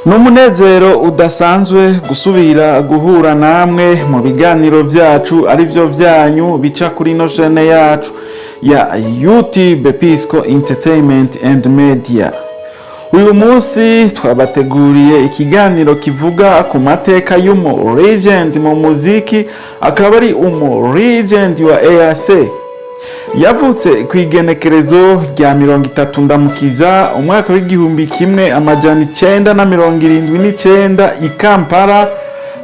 Ni umunezero udasanzwe gusubira guhura namwe mu biganiro byacu ari byo byanyu bica kuri ino chaîne yacu ya YouTube Pisco Entertainment and Media. Uyu munsi twabateguriye ikiganiro kivuga ku mateka y'umu legend mu muziki, akaba ari umu legend wa EAC. Yavutse ku igenekerezo rya 30 Ndamukiza umwaka w'1979 i Kampala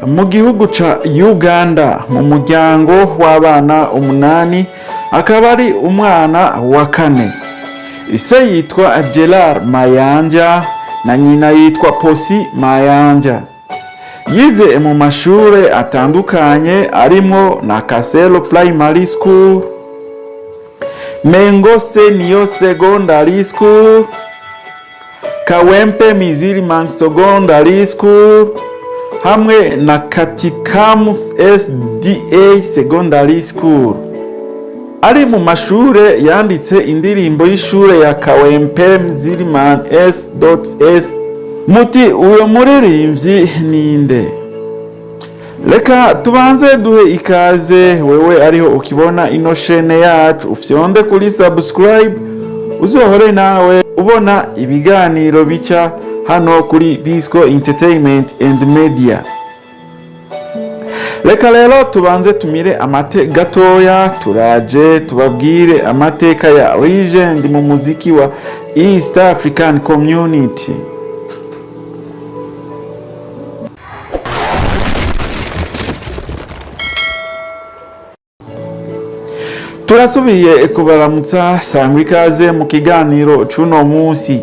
mu gihugu ca Uganda, mu muryango w'abana umunani, akaba ari umwana wa kane. Ise yitwa Gerard Mayanja na nyina yitwa Posi Mayanja. Yize mu mashure atandukanye arimwo na Kaselo Primary School, Mengo Senior Secondary School, Kawempe Miziriman Secondary School hamwe na Katikamu SDA Secondary School. Ari mu mashure yanditse indirimbo y'ishure ya Kawempe Miziriman S.S. Muti uyo muririmbyi ninde? Reka tubanze duhe ikaze wewe ariho ukibona ino chaîne yacu, ufyonde kuri subscribe uzohore nawe ubona ibiganiro bica hano kuri Bisco Entertainment and Media. Reka rero tubanze tumire amate gatoya, turaje tubabwire amateka ya legend mu muziki wa East African Community. Turasubiye kubaramutsa, sangwa ikaze mu kiganiro c'uno munsi.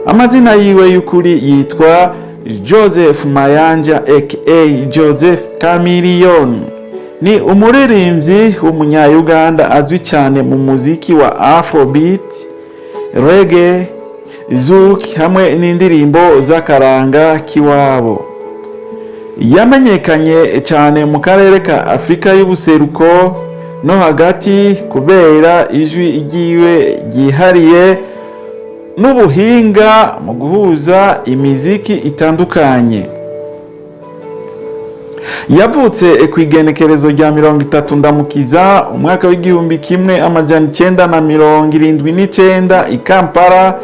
Amazina yiwe y'ukuri yitwa Joseph Mayanja aka Joseph Chameleone. Ni umuririmbyi w'umunya-Uganda azwi cyane mu muziki wa Afrobeat, reggae, zouk hamwe n'indirimbo z'akaranga k'iwabo. Yamenyekanye cyane mu karere ka Afurika y'ubuseruko no hagati kubera ijwi ryiwe ryihariye n'ubuhinga mu guhuza imiziki itandukanye. Yavutse ku igenekerezo rya 30 Ndamukiza umwaka w'1979 i Kampala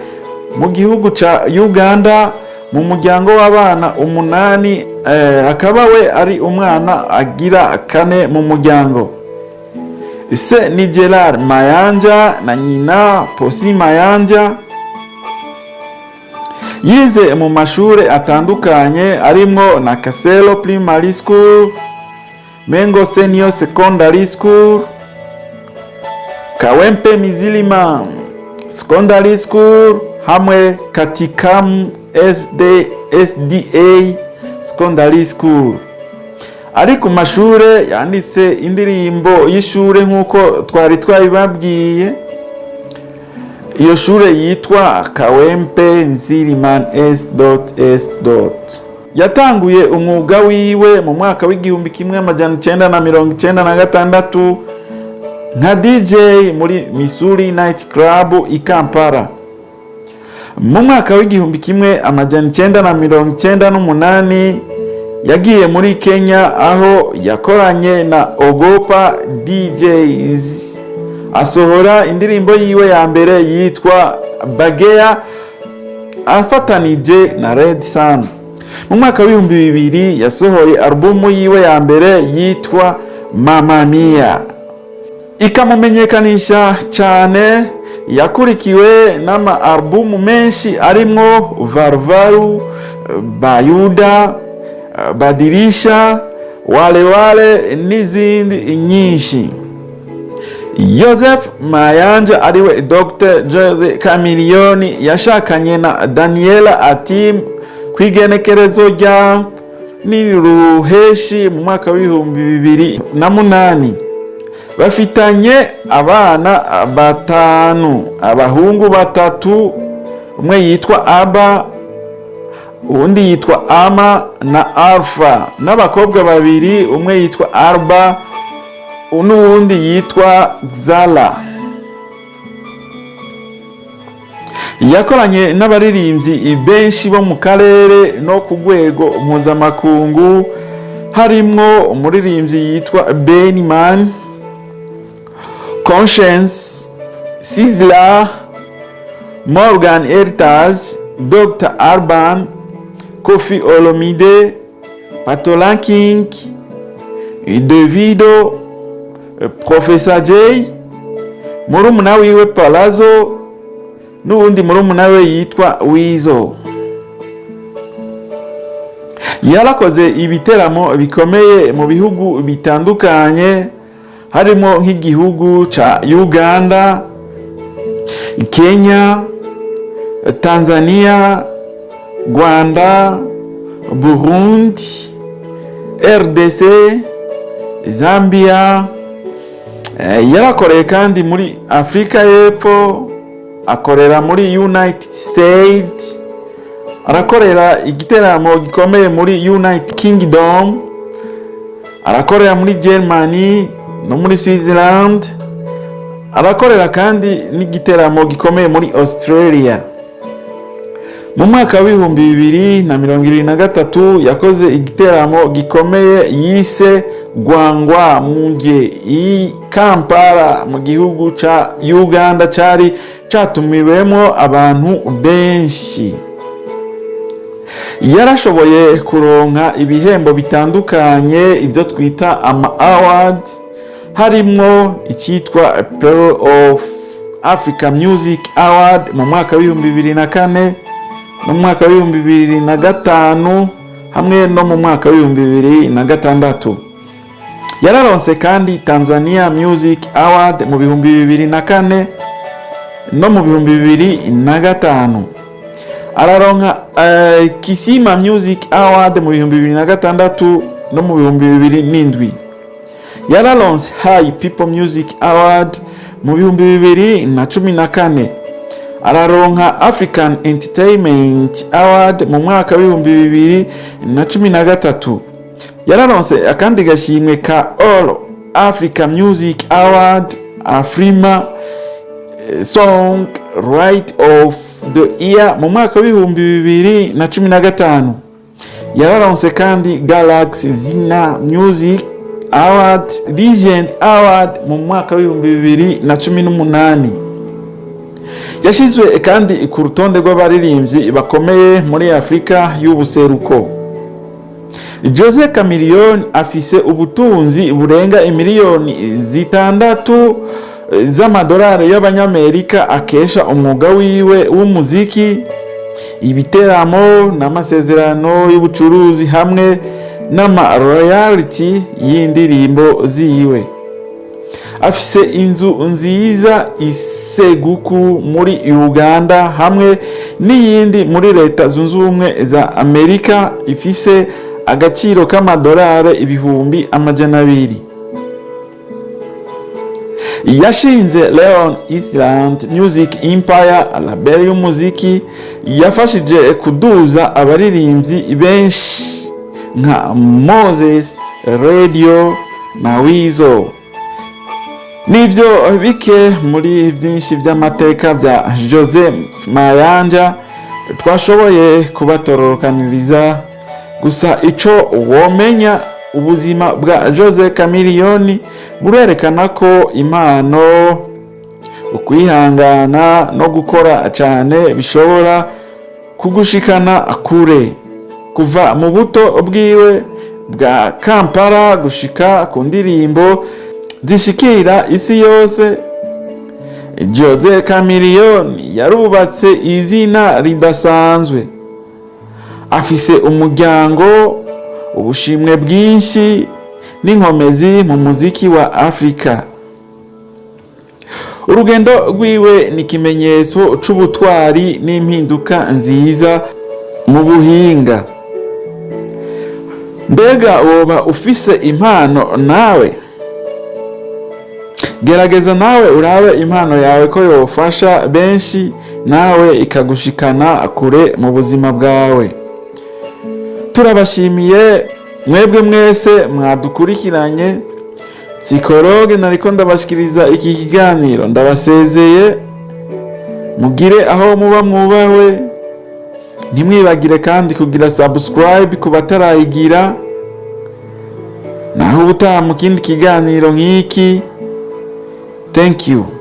mu gihugu ca Uganda, mu muryango w'abana umunani, akaba we ari umwana agira kane mu muryango. Se ni Gerard Mayanja na nyina Posi Mayanja. Yize mu mashure atandukanye arimwo na Kaselo Primary School, Mengo Senior Secondary School, Kawempe Mizilima Secondary School hamwe Katikamu SD, SDA Secondary School. Ari ku mashure yanditse indirimbo y'ishure nk'uko twari twabibabwiye. Iyo shure yitwa Kawempe Nziriman S.S. Yatanguye umwuga wiwe mu mwaka w'1996 nka DJ muri Missouri Night Club i Kampala. Mu mwaka w'1998 yagiye muri Kenya aho yakoranye na Ogopa DJs, asohora indirimbo yiwe ya mbere yitwa Bagea afatanije na Red Sun. Mu mwaka w'2000 yasohoye alubumu yiwe ya mbere yitwa Mama Mia, ikamumenyekanisha cyane. Yakurikiwe n'ama alubumu menshi arimwo Varuvaru, Bayuda, Badirisha, Wale Wale n'izindi nyinshi. Joseph Mayanja ariwe Dr Jose Chameleone yashakanye na Daniela Atim ku igenekerezo rya Ruheshi mu mwaka w'2008. Bafitanye abana batanu, abahungu batatu, umwe yitwa Aba, uwundi yitwa Ama na Alpha, n'abakobwa babiri, umwe yitwa Arba n'uwundi yitwa Zala. Yakoranye n'abaririmbyi benshi bo mu karere no ku rwego mpuzamakungu, harimwo umuririmbyi yitwa Benman, Konshens, Sizzla, Morgan Heritage, Dr Alban, Koffi Olomide, Patoranking, Davido, Professor Jay, murumuna wiwe Pallaso n'uwundi murumuna we yitwa Weasel. Yarakoze ibiteramo bikomeye mu bihugu bitandukanye, harimo nk'igihugu ca Uganda, Kenya, Tanzania, Rwanda, Burundi, RDC, Zambia. Yarakoreye kandi muri Afurika y'Epfo, akorera muri United States, arakorera igiteramo gikomeye muri United Kingdom, arakorera muri Germany no muri Switzerland, arakorera kandi n'igiteramo gikomeye muri Australia. Mu mwaka w'2023 yakoze igiteramo gikomeye yise Gwangwa Muje i Kampala mu gihugu ca Uganda, cari catumiwemo abantu benshi. Yarashoboye kuronka ibihembo bitandukanye, ibyo twita ama awards, harimwo icyitwa Pearl of Africa Music Award mu mwaka w'2004 no mu mwaka w'2005 hamwe no mu mwaka w'2006. Yararonse kandi Tanzania Music Award mu 2004 no mu 2005. Araronka Kisima Music Award mu 2006 no mu 2007. Yararonse HiPipo Music Award mu 2014. Araronka African Entertainment Award mu mwaka w'2013. Yararonse akandi gashimwe ka All Africa Music Award Afrima Song Writer of the Year mu mwaka w'2015. Yararonse kandi Galaxy Zyna Music Award Legend Award mu mwaka w'2018. Yashyizwe kandi ku rutonde rw'abaririmbyi bakomeye muri Afurika y'Ubuseruko. Jose Chameleone afise ubutunzi burenga imiliyoni 6 z'amadolari y'abanyamerika akesha umwuga wiwe w'umuziki, ibiteramo n'amasezerano y'ubucuruzi hamwe n'ama royalty y'indirimbo ziwe. Afise inzu nziza i Seguku muri Uganda hamwe n'iyindi muri Leta Zunze Ubumwe za Amerika ifise agaciro k'amadolari 200,000. Yashinze Leone Island Music Empire, label y'umuziki yafashije kuduza abaririmbyi benshi nka Moses Radio na Weasel. Nibyo bike muri byinshi by'amateka bya Jose Mayanja twashoboye kubatororokaniriza. Gusa ico womenya, ubuzima bwa Jose Chameleone burerekana ko impano, ukwihangana no gukora cyane bishobora kugushikana kure. Kuva mu buto bwiwe bwa Kampala gushika ku ndirimbo zishikira isi yose, Jose Chameleone yarubatse izina ridasanzwe. Afise umuryango, ubushimwe bwinshi n'inkomezi mu muziki wa Afrika. Urugendo rwiwe ni ikimenyetso c'ubutwari n'impinduka nziza mu buhinga. Mbega woba ufise impano nawe? Gerageza nawe urabe impano yawe ko yofasha benshi, nawe ikagushikana kure mu buzima bwawe. Turabashimiye mwebwe mwese mwadukurikiranye. Psikologe nariko ndabashikiriza iki kiganiro, ndabasezeye. Mugire aho muba mwubahwe. Ntimwibagire kandi kugira subscribe ku batarayigira. Naho ubutaha mu kindi kiganiro nk'iki. Thank you.